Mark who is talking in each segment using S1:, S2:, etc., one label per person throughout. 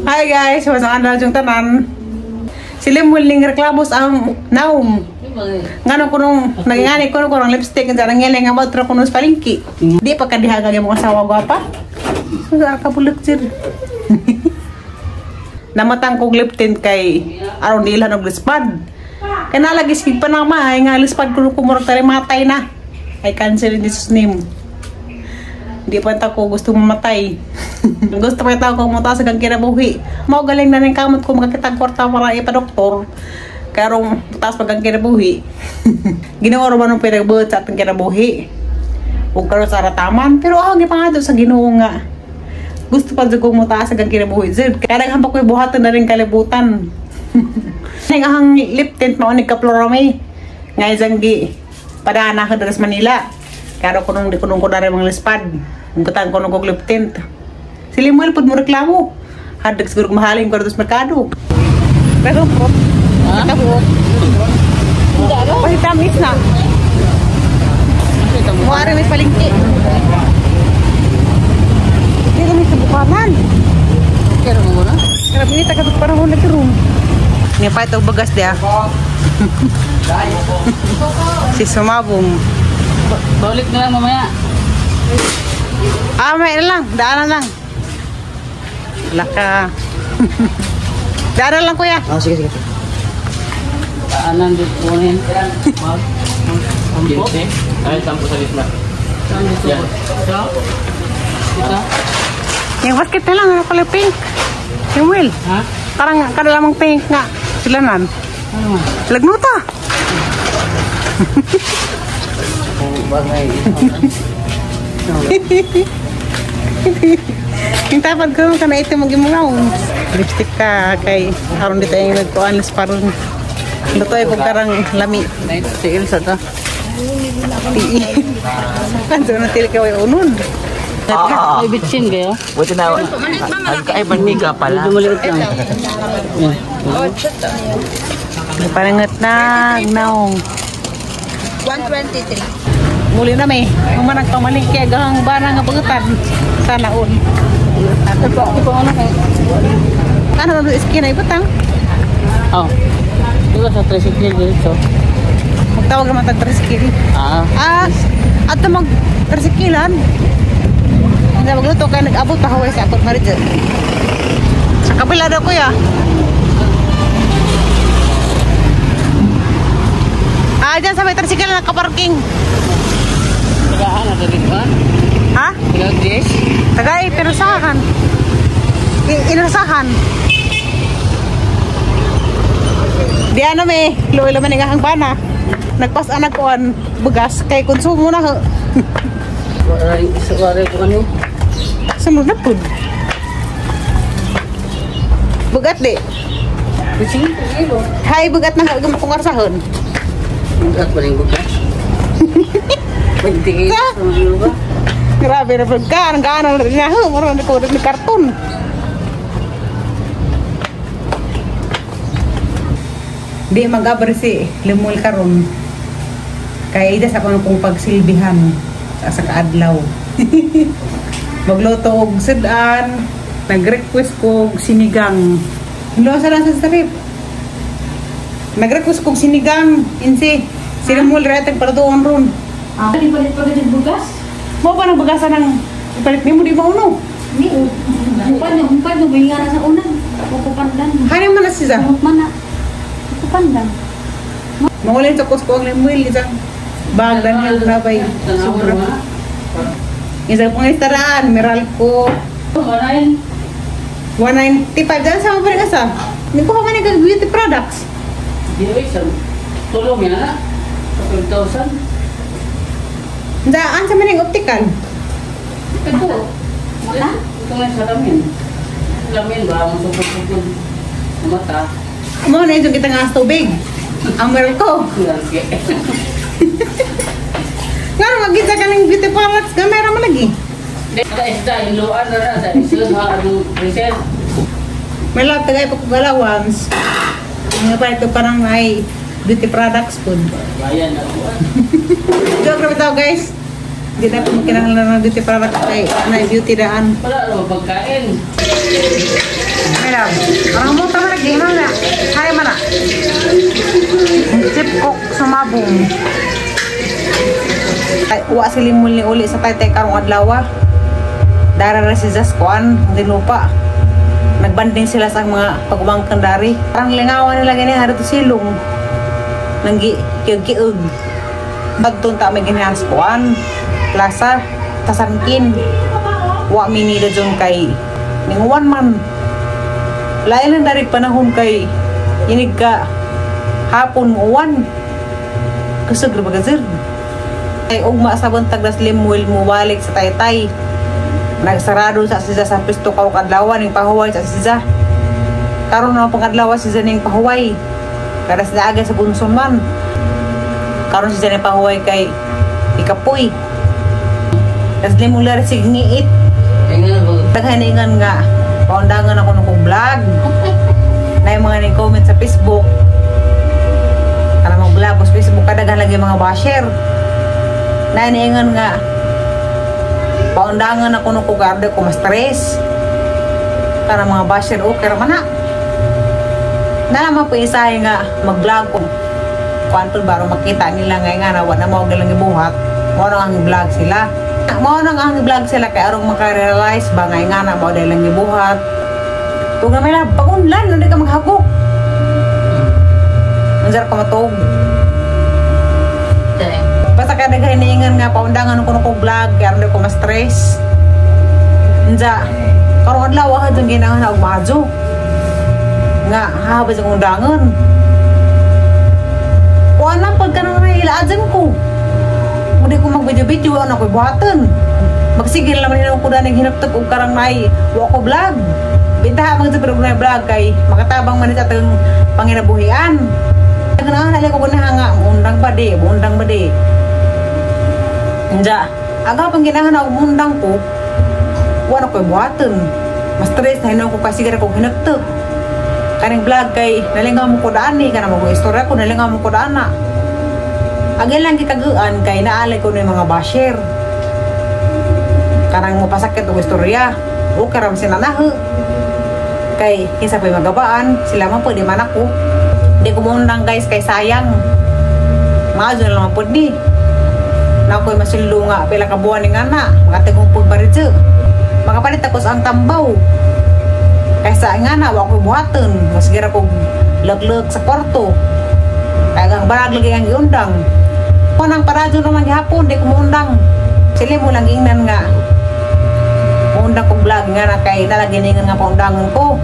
S1: Hi guys, masang adlaw yung tanan. Sila muling reklamos ang naong. Ngano kunong nagingani kuno kurang lipstick ang sarang ngiling nga matro kuno sa palengke. Di pa kadihagag yung mga asawa gwapa. So ka bulak sir. Namatang kog lip tint kay aron di ilan og lispad. Kay nalagi sig pa na ay nga lispad kuno kumurag tari matay na. I cancel in Jesus name. Di pa ta ko gusto mamatay. Gusto pa ta ko mutaas hanggang kinabuhi. Mao galing na ning kamot ko makakitag kwarta para ipa-doktor. Karong taas pag ang kinabuhi. Ginoo ra man ang pinagbuhat sa atong kinabuhi. Ug karon sa rataman, pero ang gipangado sa Ginoo nga gusto pa jud kong mutaas hanggang kinabuhi. Jud kaya daghan pa ko'y buhaton na rin kalibutan. Ning ang lip tint mao ni Kaplorame. Nga isang gi padana ka diri sa Manila. Karo kunong di kunong ko na rin mga lispad. Butang kunong kog lip tint. Si Limuel pud mo reklamo. Hadag siguro mahalin ko sa merkado. Pero po, nakabuok. Pasitamis na. Muari may palengke. Hindi kami sa bukanan.
S2: Kero mo na?
S1: Grabe ni taga panahon na room. Nga pa ito bagas dia. Si sumabong.
S2: Balik na lang mamaya.
S1: Ah, may na lang. Daanan lang. Wala ka. Daanan lang, kuya.
S3: Ah, sige, sige.
S2: Daanan dito po na yan. Sampo?
S4: Ay, 10 sa gitna.
S2: Yan. Ito?
S1: Yung basket na lang, ano pala pink. Yung wheel.
S2: Ha?
S1: Parang kada lamang pink nga. Sila nan.
S2: Ano?
S1: Lagnuta.
S2: Bagay.
S1: Yung tapad ko ka na ito mag-imungaw. Lipstick ka kay aron dito yung nagkuan las parang luto ay kung karang lami.
S2: Si Ilsa ta.
S1: Kanto na tili kay unod.
S2: May bitsin kayo?
S4: Buti na, ay, bandika pala.
S2: Medyo maliit lang.
S1: Parangat na naong.
S5: 123.
S1: Muli na may humanag pamalingke gahang bana nga bagutan sana on.
S2: Ito ano kayo?
S1: Ano na iskina ibutang?
S2: Oh. Ito sa tricycle dito.
S1: Magtawag naman tag tricycle.
S2: Ah.
S1: Ah, ato mag tricyclean. Hindi magluto kay nag-abot pa haway sa akot marit. Sa kabila daw kuya. Ah, dyan sa may tricycle na nakaparking.
S2: Tagaan na dito.
S1: Ha?
S2: Taga Grace?
S1: Tagay, pero sahan. Inasahan. Di ano may, luwi laman ang bana. Nagpas anak ko an bugas kay konsumo na.
S2: Wala ko ano?
S1: Sunod na pud. Bugat di.
S2: Kilo.
S1: Hay bugat na hagam kong arsahon.
S2: Bugat pa rin bugat. 20 kilo.
S1: Sa? Grabe na pud ka, ang gaano na rin na ho, mura na ko ni karton. Di mag-abri si Limul karon. Kay ida sa kuno kong pagsilbihan sa kaadlaw. Magluto og sudan, nag-request ko og sinigang. Lo sa sa trip. Nag-request ko og sinigang insi. Si Limul ra tag para doon ron.
S5: Ah, di palit pa gud bugas.
S1: Mo pa nang bagasan ng ipalit nimo di ba uno?
S5: Ni umpan no binga na sa unan. Upo pandan.
S1: Hani man na siya.
S5: Man na. Upo pandan.
S1: Mawalin sa Costco ang Limul isang bag dahil rabay. Sobra. Isang pangistaraan, Meralco.
S2: Marahin.
S1: 195. Dahil sa mga asa. Hindi ko man nag beauty products.
S2: Di ay sa tulong yan na. 12,000.
S1: Daan sa maning optical.
S2: Ito. Mata? Ito nga sa lamin. Lamin ba? Ang supot-supot. Mata.
S1: Mo na yung kita nga sa tubig. Ang Meralco.
S2: Lagi.
S1: Nga magkita ka ng beauty products. Gamera mo lagi.
S2: Sa isda, iluan na na. Sa isda, sa anong present.
S1: May lahat tagay pagkagalawangs. Nga pa ito parang ay beauty products po.
S2: Bayan na po.
S1: Joke na ito guys. Hindi na po kinahanglan ng beauty products kay na beauty daan.
S2: Wala naman pagkain.
S1: Ano? Love. Parang mo tama lagi na na. Kaya man na. Chip cook sumabong. Ay, uwa si Limul ni uli sa Taytay karong adlaw. Dara ra si Zaskuan, hindi lupa. Nagbanding sila sa mga pagumangkang dari. Parang lingawan nila gani hari to silong. Nanggi kiug-kiug. Bagton ta may ginaskuan. Plaza, Tasankin. Wa minida dyan kay ninguan man. Lain lang dari panahon kay inig ka hapon uwan. Kusog ra ba gazir? Ay ugma sa buntag das Limuel muwalik sa Taytay. Nagsarado sa siya sa pisto kaw kadlawan ning pahuway sa siya. Karon na pang adlaw si ning pahuway. Kada sa aga sa bunson man. Karon si ning pahuway kay ikapoy. Das Limuel ra sig ngiit.
S2: Ay nga ba?
S1: Daghan nga paundangan ako nung vlog. Na yung mga ning-comment sa Facebook. Kana mga vlog sa Facebook kadaghan lagi mga basher. Na iniingan nga paundangan ako nung kugarde ko ma-stress. Kana mga basher okay ra man na. Na naman po isahe nga mag-vlog ko. Kuan baro makita nila nga nga na wa na mao gilang gibuhat. Mao nang ang vlog sila. Mao nang ang vlog sila kay arong maka-realize ba nga nga na mao lang gibuhat. Tug na may lab pagunlan hindi ka maghagok. Unsa ka matug. Basta ka naghiningan nga paundangan ko ko vlog kay aron di ko ma-stress. Unsa karong adlaw ha dun ginangan og majo. Nga habas ang undangan. Kuan lang pagka nang nahilaadan ko. Hindi ko mag-video-video, ano ko buhatan. Magsigil naman nila ko daning hinaptag og karang nay wa ko vlog. Bintaha man sa pero na vlog kay makatabang man sa atong panginabuhian. Ganahan na ko ganahan nga undang ba di, undang ba di. Unja, aga pang ginahan og undang ko. Wa na ko buhatan. Mas stress na hinuon ko kasi gara ko hinaptag. Kaning vlog kay nalingaw mo ko daan ni kana mo istorya ko nalingaw mo ko daan na. Agay lang kikaguan kay naalay ko ng mga basher. Karang mo pasakit og istorya. Okay ra man sila nahu. Kay kinsa pa'y magabaan, sila man pwede man ako. Di ko mundang guys kay sayang. Maadyo na lang pud ni. Na ako'y masildo nga pila ka buwan ni nga na, makatigong pud baridyo. Makapalit ako sa ang tambaw. Kaysa nga na, wa ko'y buhaton. Mas gira kog laglag sa kwarto. Kaya ang barag lagi ang giundang. Kung ang paradyo naman gihapon, di ko muundang. Sila mo lang ingnan nga. Muundang kong vlog nga na kay nalaginingan nga paundangan ko.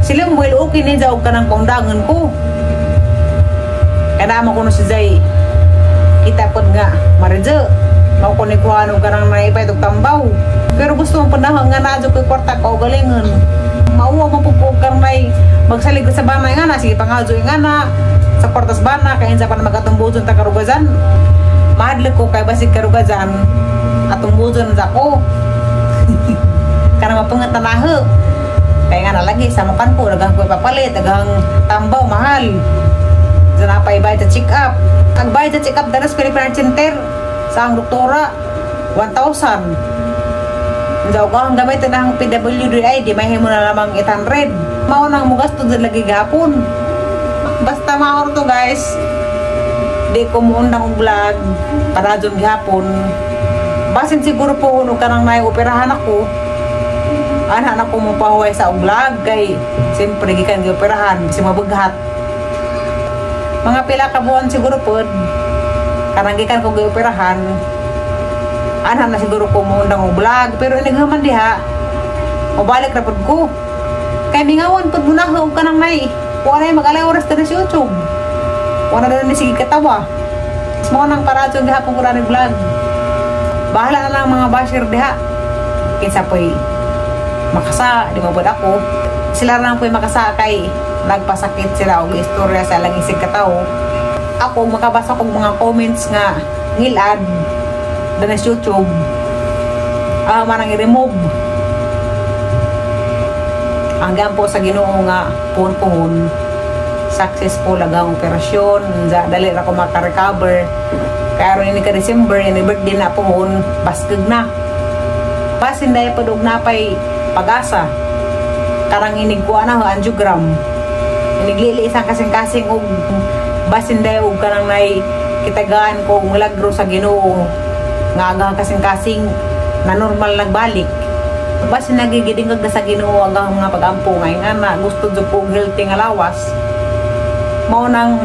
S1: Sila mo well okay ni og kanang paundangan ko. Kaya naman ko no si Zay. Kita pod nga maridyo. Mao ko ni kuha og kanang naipay og tambaw. Pero gusto mong panahon nga na ko'y kwarta ko galingon. Mauwa mo po ko kanay magsalig sa bana nga na sige pangadyo nga na sa kwartas bana kay insa pa na magatumbuson ta karugazan. Mahadlok ko kay basig karugazan atong buson sa ko. Kana mapungat na naho. Kay nga na lagi sa mukan ko daghang ko ipapalit, daghang tambaw mahal. Diyan na pa ibayad sa check up. Ang bayad sa check up danas Philippine Center sa ang doktora 1,000. Daw ko ang gamit na ang PWD ID, mahimo na lamang 800. Mao nang mugasto dyan lagi gapon. Basta maor to guys. Di ko muundang og vlog para dyan gihapon. Basin siguro po kuno kanang nay operahan ako. Ana na ko mo pahuway sa og vlog kay siyempre gikan gioperahan si mabughat. Mga pila ka buwan siguro pod kanang gikan ko gioperahan. Ana na siguro ko muundang og vlog pero inighuman diha mobalik ra pod ko. Kay mingawan pod mo na og kanang nay. Wa na mag-alay oras diri sa YouTube. Wa na ni sige katawa. Mo nang paradyo gihapon ko na vlog. Bahala na lang mga basher diha. Kinsa po'y makasa, di mo ako. Sila lang po'y makasa kay nagpasakit sila og istorya sa lang isig katawo. Ako makabasa kog mga comments nga ngilad dana sa YouTube. Manang i-remove. Hanggang po sa Ginoo nga puhon-puhon successful ang operasyon, dali ra ko maka-recover. Kaya aron ini ka December, ini birthday na puhon, baskeg na. Basin dahil pa dog napay pag-asa. Karang inig kuha na angiogram. Iniglili isang kasing-kasing og basin day og kanang nay kitagaan ko og milagro sa Ginoo nga agang kasing-kasing na normal nagbalik. Basin nagigidingag na sa Ginoo agang mga pagampo ngay nga na gusto jud ko og healthy nga lawas. Mao nang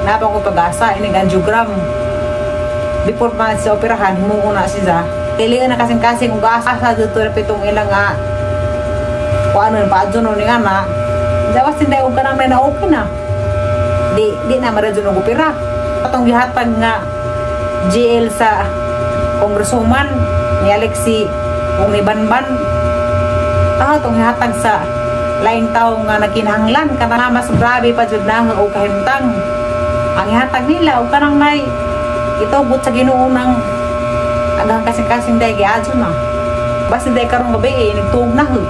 S1: napa ko pag-asa inig angiogram. Before pa sa operahan, himuon na siya. Dili na kasing-kasing ug asa dito na pitong ilang nga kung ano yung paadyo ni nga na. Dawas tinday og kanang may na okay na. Di di na maradyo og opera. Atong gihatag nga GL sa congresswoman ni Alexi ug ni Banban. Ah, atong gihatag sa laing tawo nga nagkinahanglan kana mas grabe pa jud na og kahimtang. Ang ihatag nila og kanang may itugot sa Ginoo ng agang kasing-kasing day giadyo na. Basta day karong gabi eh, nagtuog na ho.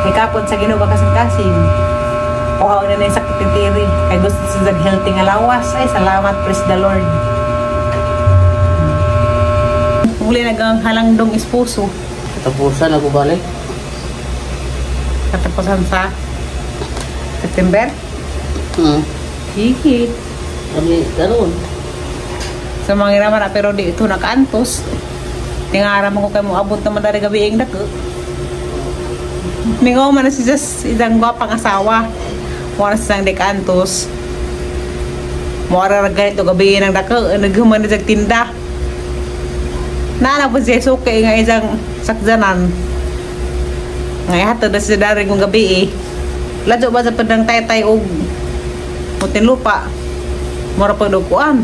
S1: Hikapon sa Ginoo ang kasing-kasing. Kuha na na yung sakit ni Tiri. Kay gusto sa healthy nga lawas. Ay, salamat, praise the Lord. Muli nagang halangdong esposo.
S2: Katapusan ako balik.
S1: Katapusan sa September. Hihit.
S2: Kami karon.
S1: Sa mga naman na, pero di ito nakaantos. Tingaram ko kay mo abot naman dari gabi ang dako. Mingaw man na si Jess, isang gwapang asawa. Wala siyang di kaantos. Mura ra ganito gabi ng dako, naghuman na siyang tinda. Naana po siya suki nga isang sakjanan. Nga hatod na siya dari kong gabi eh. Ladyo ba sa padang taytay og putin lupa. Mura pa dukuan.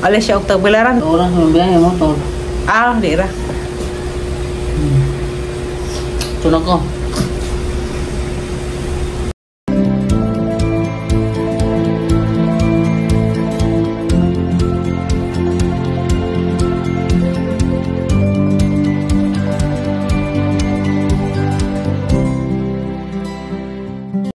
S1: Alis siya og tagbilaran.
S2: Oras mo biyahe motor.
S1: Ah, di ra.
S2: Tunag ko.